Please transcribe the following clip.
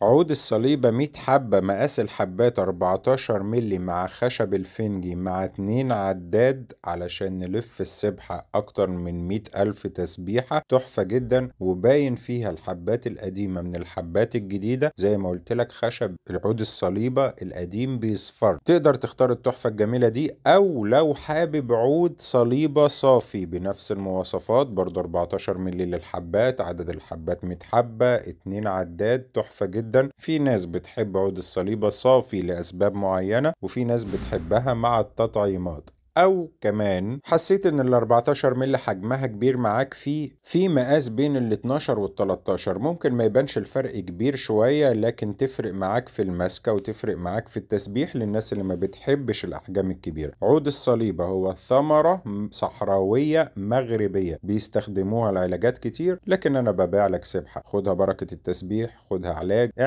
عود الصليبة 100 حبة، مقاس الحبات 14 ملي مع خشب الفنجي مع 2 عداد علشان نلف السبحة أكتر من 100,000 تسبيحة. تحفة جدا، وباين فيها الحبات القديمة من الحبات الجديدة. زي ما قلت لك خشب العود الصليبة القديم بيصفر. تقدر تختار التحفة الجميلة دي، أو لو حابب عود صليبة صافي بنفس المواصفات برضه 14 ملي للحبات، عدد الحبات 100 حبة، 2 عداد، تحفة جدا. في ناس بتحب عود الصليبة صافي لأسباب معينة، وفي ناس بتحبها مع التطعيمات. او كمان حسيت ان ال 14 ملي حجمها كبير معاك، في مقاس بين ال 12 وال 13 ممكن ما يبانش الفرق كبير شوية، لكن تفرق معاك في المسكة وتفرق معاك في التسبيح للناس اللي ما بتحبش الاحجام الكبيرة. عود الصليبة هو ثمرة صحراوية مغربية بيستخدموها لعلاجات كتير، لكن انا ببيع لك سبحة، خدها بركة التسبيح، خدها علاج.